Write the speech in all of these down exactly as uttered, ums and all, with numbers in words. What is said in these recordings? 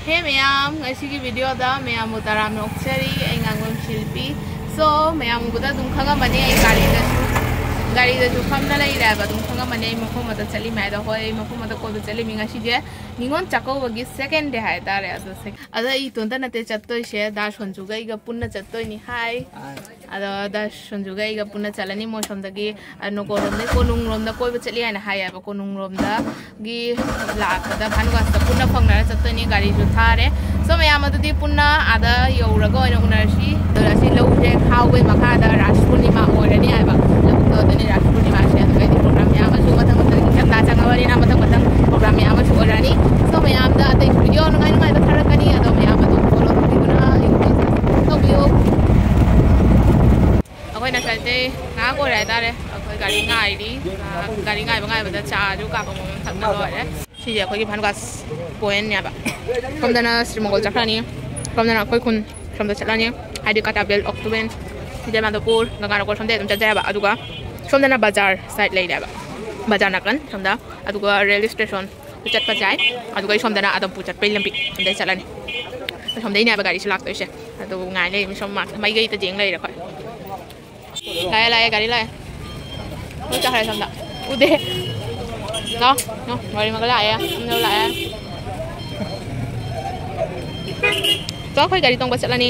ꯍꯦ ꯃꯌꯥꯝ, ꯉꯁꯤꯒꯤ ꯚꯤꯗꯤꯑꯣꯗ ꯃꯌꯥꯝꯕꯨ ꯇꯔꯥꯝꯅ ꯑꯣꯛꯆꯔꯤ꯫ ꯑꯩ ꯉꯥꯡꯕꯝ ꯁꯤꯜꯄꯤ꯫ ꯁꯣ, ꯃꯌꯥꯝ ꯎꯕꯗ ꯑꯗꯨꯝ ꯈꯪꯉꯝꯃꯅꯤ, ꯑꯩ ꯒꯥꯔꯤꯗꯁꯨ, ꯒꯥꯔꯤꯗꯁꯨ ꯐꯝꯅ ꯂꯩꯔꯦ ꯍꯥꯏꯕ ꯑꯗꯨꯝ ꯈꯪꯉꯝꯃꯅꯤ꯫ ꯑꯩ ꯃꯐꯝ ꯑꯃꯗ ꯆꯠꯂꯤ ꯃꯌꯥꯝꯗ, ꯍꯣꯏ, ꯑꯩ ꯃꯐꯝ ꯑꯃꯗ ꯀꯣꯏꯕ ꯆꯠꯂꯤꯃꯤ꯫ ꯉꯁꯤꯁꯦ ꯅꯤꯉꯣꯜ ꯆꯥꯛꯀꯧꯕꯒꯤ ꯁꯦꯀꯦꯟ ꯗꯦ ꯍꯥꯏꯇꯥꯔꯦ꯫ ꯑꯗꯣ ꯁꯦꯛ-, ꯑꯗꯣ ꯑꯩ ꯏꯇꯣꯟꯇ ꯅꯠꯇꯦ ꯆꯠꯇꯣꯏꯁꯦ, ꯗꯥ ꯁꯣꯟꯖꯨꯒ ꯑꯩꯒ ꯄꯨꯟꯅ ꯆꯠꯇꯣꯏꯅꯤ꯫ ꯍꯥꯏ꯫ ꯑꯗꯣ ꯗꯥ ꯁꯣꯟꯖꯨꯒ ꯑꯩꯒ ꯄꯨꯟꯅ ꯆꯠꯂꯅꯤ꯫ ꯃꯣꯏ ꯁꯣꯝꯗꯒꯤ, ꯑ, ꯅꯣꯀꯣꯔꯣꯝꯗꯒꯤ ꯀꯣꯅꯨꯡꯔꯣꯝꯗ ꯀꯣꯏꯕ ꯆꯠꯂꯤ ꯍꯥꯏꯅ ꯍꯥꯏꯌꯦꯕ꯫ ꯀꯣꯅꯨꯡꯔꯣꯝꯗꯒꯤ ꯂꯥꯛꯄꯗ ꯚꯥꯅꯨꯒꯥꯁꯇ ꯄꯨꯟꯅ ꯐꯪꯅꯔ ꯆꯠꯇꯣꯏꯅꯤ꯫ ꯒꯥꯔꯤꯁꯨ ꯊꯥꯔꯦ꯫ ꯁꯣ ꯃꯌꯥꯝ, ꯑꯗꯨꯗꯤ ꯄꯨꯟꯅ ꯑꯥꯗ ꯌꯧꯔꯒ ꯑꯣꯏꯅ ꯎꯅꯔꯁꯤ꯫ ꯑꯗꯣ ꯑꯁꯤ ꯂꯧꯁꯦ ꯈꯥꯎꯕꯩ ꯃꯈꯥꯗ ꯔꯥꯁ ꯄꯨꯔꯅꯤꯃꯥ ꯑꯣꯏꯔꯅꯤ ꯍꯥꯏꯕ꯫ ꯂꯧꯕꯨꯛꯇ ꯑꯣꯏꯗꯣꯏꯅꯤ ꯔꯥꯁ ꯄꯨꯔꯅꯤꯃꯥꯁꯦ꯫ ꯑꯗꯨꯒ ꯑꯩꯗꯤ ꯄ꯭ꯔꯣꯒ꯭ꯔꯥꯝ ꯃꯌꯥꯝ ꯑꯃꯁꯨ ꯃꯊꯪ ꯃꯊꯪ ꯏꯪꯊꯝꯊꯥ ꯆꯪꯉꯕꯅꯤꯅ ꯃꯊꯪ ꯃꯊꯪ ꯄ꯭ꯔꯣꯒ꯭ꯔꯥꯝ ꯃꯌꯥꯝ ꯑꯃꯁꯨ ꯑꯣꯏꯔꯛꯑꯅꯤ꯫ ꯁꯣ ꯃꯌꯥꯝꯗ ꯑꯇꯩ ꯚꯤꯗꯤꯑꯣ ꯅꯨꯡꯉꯥꯏ ꯅꯨꯡꯉꯥꯏꯕ ꯊꯥꯔꯛꯀꯅꯤ꯫ ꯑꯗꯣ ꯃꯌꯥꯝ ꯑꯗꯨꯝ ꯐꯣꯂꯣ ꯇꯧꯕꯤꯗꯨꯅ ꯌꯦꯡꯕꯤꯌꯨ꯫ ꯑꯩꯈꯣꯏ ꯉꯁꯥꯏꯗꯩ ꯉꯥꯏꯍꯥꯛ ꯑꯣꯏꯔꯦ ꯍꯥꯏꯇꯥꯔꯦ, ꯑꯩꯈꯣꯏ ꯒꯥꯔꯤ ꯉꯥꯏꯔꯤ꯫ ꯉꯥꯏꯍꯥꯛ ꯒꯥꯔꯤ ꯉꯥꯏꯕ ꯉꯥꯏꯕꯗ ꯆꯥꯁꯨ ꯀꯥꯞꯄ ꯃꯑꯣꯡ ꯊꯛꯅ ꯂꯣꯏꯔꯦ꯫ ꯁꯤꯁꯦ ꯑꯩꯈꯣꯏꯒꯤ ꯚꯥꯅꯨꯒꯥꯁ ꯄꯣꯏꯟꯅꯦꯕ꯫ ꯁꯣꯝꯗꯅ ꯁ꯭ꯔꯤ ꯃꯪꯒꯣꯜ ꯆꯠꯈ꯭ꯔꯅꯤ, ꯁꯣꯝꯗꯅ ꯑꯩꯈꯣꯏ ꯈꯨꯟ ꯁꯣꯝꯗ ꯆꯠꯂꯅꯤ, ꯍꯥꯏꯗꯤ ꯀꯥꯇꯥꯕꯦꯜ, ꯑꯣꯛꯇꯨꯕꯦꯟ, ꯖꯌꯃꯥꯙꯣꯄꯨꯔ, ꯒꯪꯒꯥꯅꯒꯔ ꯁꯣꯝꯗ ꯑꯗꯨꯝ ꯆꯠꯆꯩ ꯍꯥꯏꯕ꯫ ꯑꯗꯨꯒ ꯁꯣꯝꯗꯅ ꯕꯖꯥꯔ ꯁꯥꯏꯠ ꯂꯩꯔꯦꯕ, ꯕꯖꯥꯔ ꯅꯥꯀꯟ ꯁꯣꯝꯗ꯫ ꯑꯗꯨꯒ ꯔꯦꯜ ꯏꯁꯇꯦꯁꯟ ꯆꯠꯄ ꯌꯥꯏ꯫ ꯑꯗꯨꯒ ꯑꯩ ꯁꯣꯝꯗꯅ ꯑꯗꯝꯄꯨ ꯆꯠꯄꯩ ꯂꯝꯕꯤ ꯁꯣꯝꯗꯩ ꯆꯠꯂꯅꯤ꯫ ꯁꯣꯝꯗꯩꯅꯦꯕ ꯒꯥꯔꯤꯁꯦ ꯂꯥꯛꯇꯣꯏꯁꯦ꯫ ꯑꯗꯨ ꯉꯥꯏ ꯂꯩꯔꯤꯃꯤ ꯁꯣꯝ ꯃꯥ-, ꯃꯥꯏꯀꯩꯗ ꯌꯦꯡ ꯂꯩꯔꯦ ꯑꯩꯈꯣꯏ꯫ ꯂꯥꯛꯑꯦ, ꯂꯥꯛꯑꯦ, ꯒꯥꯔꯤ ꯂꯥꯛꯑꯦ꯫ ꯂꯣꯏ ꯆꯠꯈ꯭ꯔꯦ ꯁꯣꯝꯗ꯫ ꯎꯗꯦ꯫ ꯂꯥꯛꯑꯣ, ꯂꯥꯛꯑꯣ, ꯒꯥꯔꯤ ꯃꯈꯥ ꯂꯥꯛꯑꯦ, ꯁꯣꯝꯗ ꯂꯥꯛꯑꯦ꯫ ꯆꯣ, ꯑꯩꯈꯣꯏ ꯒꯥꯔꯤ ꯇꯣꯡꯕ ꯆꯠꯂꯅꯤ꯫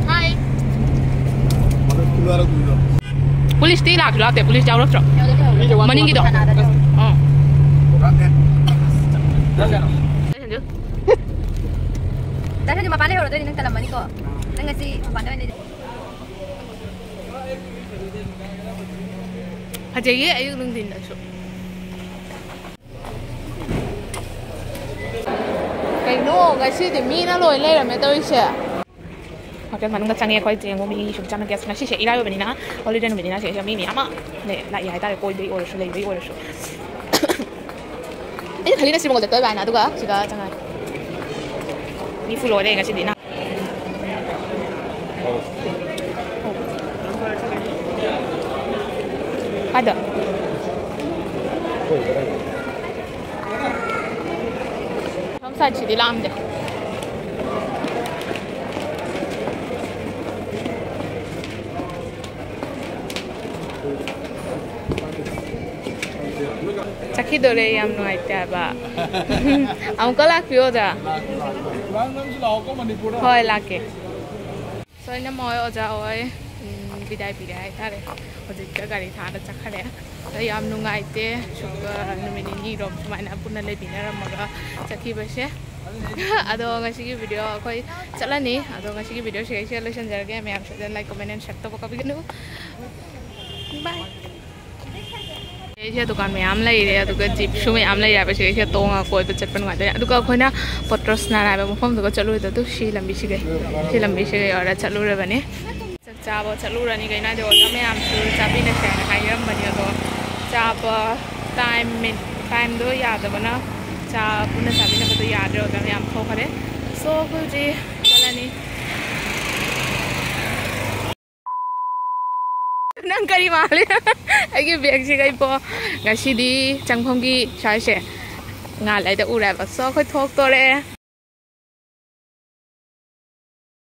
ꯍꯥꯏ꯫ ꯄꯨꯂꯤꯁꯇꯤ ꯂꯥꯛꯁꯨ ꯂꯥꯛꯇꯦ, ꯄꯨꯂꯤꯁ ꯌꯥꯎꯔꯛꯇ꯭ꯔꯣ? ꯃꯅꯤꯡꯒꯤꯗꯣ꯫ ꯑꯥ꯫ ꯗꯥ ꯁꯟꯖꯨ, ꯃꯄꯥꯟ ꯂꯩꯍꯧꯔꯗꯣꯏꯅꯤ, ꯅꯪ ꯇꯜꯂꯝꯃꯅꯤꯀꯣ꯫ ꯅꯪ ꯉꯁꯤ ꯃꯄꯥꯟꯗ ꯑꯣꯏꯅ ꯂꯩ-, ꯐꯖꯩꯌꯦ ꯑꯌꯨꯛ ꯅꯨꯡꯊꯤꯟꯗꯁꯨ꯫ ꯀꯩꯅꯣ ꯉꯁꯤꯗꯤ ꯃꯤꯅ ꯂꯣꯏ ꯂꯩꯔꯝꯃꯦ ꯇꯧꯔꯤꯁꯦ꯫ ꯍꯣꯇꯦꯜ ꯃꯅꯨꯡꯗ ꯆꯪꯉꯦ ꯑꯩꯈꯣꯏ꯫ ꯌꯦꯡꯉꯣ ꯃꯤ ꯁꯨꯝ ꯆꯪꯉꯒꯦ꯫ ꯑꯁ, ꯉꯁꯤꯁꯦ ꯏꯔꯥꯏ ꯑꯣꯏꯕꯅꯤꯅ, ꯍꯣꯂꯤꯗꯦ ꯅꯨꯃꯤꯠꯅꯤꯅ ꯁꯤꯗꯩꯁꯤꯗ ꯃꯤ ꯃꯌꯥꯝ ꯑꯃ ꯂꯩ-, ꯂꯥꯛꯏ ꯍꯥꯏꯇꯥꯔꯦ, ꯀꯣꯏꯕꯒꯤ ꯑꯣꯏꯔꯁꯨ ꯂꯩꯕꯒꯤ ꯑꯣꯏꯔꯁꯨ꯫ ꯑꯩꯅ ꯈꯜꯂꯤꯅ ꯁ꯭ꯔꯤ ꯃꯪꯒꯣꯜ ꯆꯠꯇꯣꯏꯕ ꯍꯥꯏꯅ, ꯑꯗꯨꯒ ꯁꯤꯗ ꯆꯪꯉꯛꯑꯦ꯫ ꯃꯤ ꯐꯨꯜ ꯑꯣꯏꯔꯦ ꯉꯁꯤꯗꯤ ꯅ-, ꯀꯥꯏꯗ? ꯁꯣꯝ ꯁꯥꯏꯠꯁꯤꯗꯤ ꯂꯥꯛꯑꯝꯗꯦ꯫ ꯆꯠꯈꯤꯗꯣꯔꯦ, ꯌꯥꯝ ꯅꯨꯡꯉꯥꯏꯇꯦ ꯍꯥꯏꯕ꯫ ꯑꯃꯨꯛꯀ ꯂꯥꯛꯄꯤꯌꯣ ꯑꯣꯖꯥ꯫ ꯍꯣꯏ, ꯂꯥꯛꯀꯦ꯫ ꯁꯣꯏꯅ ꯃꯣꯏ ꯑꯣꯖꯥ ꯍꯣꯏ, ꯎꯝ, ꯕꯤꯗꯥꯏ ꯄꯤꯔꯦ ꯍꯥꯏꯇꯥꯔꯦ꯫ ꯍꯧꯖꯤꯛꯇ ꯒꯥꯔꯤ ꯊꯥꯔ ꯆꯠꯈꯔꯦ꯫ ꯑꯗꯣ ꯌꯥꯝ ꯅꯨꯡꯉꯥꯏꯇꯦ꯫ ꯁꯨꯝ, ꯑ, ꯅꯨꯃꯤꯠ ꯅꯤꯅꯤꯔꯣꯝ ꯁꯨꯃꯥꯏꯅ ꯄꯨꯟꯅ ꯂꯩꯃꯤꯟꯅꯔꯝꯃꯒ ꯆꯠꯈꯤꯕꯁꯦ꯫ ꯑꯗꯣ ꯉꯁꯤꯒꯤ ꯚꯤꯗꯤꯑꯣ ꯑꯩꯈꯣꯏ ꯆꯠꯂꯅꯤ꯫ ꯑꯗꯣ ꯉꯁꯤꯒꯤ ꯚꯤꯗꯤꯑꯣ ꯁꯤꯗꯩꯁꯤꯗ ꯂꯣꯏꯁꯤꯟꯖꯔꯒꯦ꯫ ꯃꯌꯥꯝ ꯁꯣꯏꯗꯅ like, comment and share ꯇꯧꯕ ꯀꯥꯎꯕꯤꯒꯅꯨ꯫ Bye꯫ ꯁꯤꯗ ꯗꯨꯀꯥꯟ ꯃꯌꯥꯝ ꯂꯩꯔꯦ, ꯑꯗꯨꯒ ꯖꯤꯞꯁꯨ ꯃꯌꯥꯝ ꯂꯩꯔꯦ ꯍꯥꯏꯕ꯫ ꯁꯤꯗꯩꯁꯤꯗ ꯇꯣꯡꯉꯒ ꯀꯣꯏꯕ ꯆꯠꯄ ꯅꯨꯡꯉꯥꯏꯗꯣꯏꯅꯦ꯫ ꯑꯗꯨꯒ ꯑꯩꯈꯣꯏꯅ ꯄꯣꯇ꯭ꯔꯣꯁꯅꯥꯔ ꯍꯥꯏꯕ ꯃꯐꯝꯗꯨꯒ ꯆꯠꯂꯨꯔꯦ꯫ ꯑꯗꯨ ꯁꯤ ꯂꯝꯕꯤꯁꯤꯒꯩ, ꯁꯤ ꯂꯝꯕꯤꯁꯤꯒ ꯌꯧꯔ ꯆꯠꯂꯨꯔꯕꯅꯤ꯫ ꯆꯥꯛ ꯆꯥꯕ ꯆꯠꯂꯨꯔꯅꯤ꯫ ꯀꯩꯅꯣ ꯍꯥꯏꯗꯤ ꯑꯣꯖꯥ ꯃꯌꯥꯝꯁꯨ ꯆꯥꯃꯤꯟꯅꯁꯦ ꯍꯥꯏꯅ ꯍꯥꯏꯔꯝꯕꯅꯤ, ꯑꯗꯣ ꯆꯥꯕ ꯇꯥꯏꯝ, ꯇꯥꯏꯝꯗꯣ ꯌꯥꯗꯕꯅ ꯆꯥ ꯄꯨꯟꯅ ꯆꯥꯃꯤꯟꯅꯕꯗꯣ ꯌꯥꯗ꯭ꯔꯦ꯫ ꯑꯣꯖꯥ ꯃꯌꯥꯝ ꯊꯣꯛꯈꯔꯦ꯫ ꯁꯣ ꯑꯩꯈꯣꯏ ꯍꯧꯖꯤꯛ ꯆꯠꯂꯅꯤ꯫ ꯅꯪ ꯀꯔꯤ ꯃꯥꯜꯂꯤ? ꯑꯩꯒꯤ ꯕꯦꯒꯁꯤꯒ ꯏꯕꯣ꯫ ꯉꯁꯤꯗꯤ ꯆꯪꯐꯝꯒꯤ ꯁ꯭ꯋꯥꯏꯁꯦ ꯉꯥꯜꯂꯩꯗ ꯎꯔꯦꯕ꯫ ꯁꯣ ꯑꯩꯈꯣꯏ ꯊꯣꯛꯇꯣꯔꯦ꯫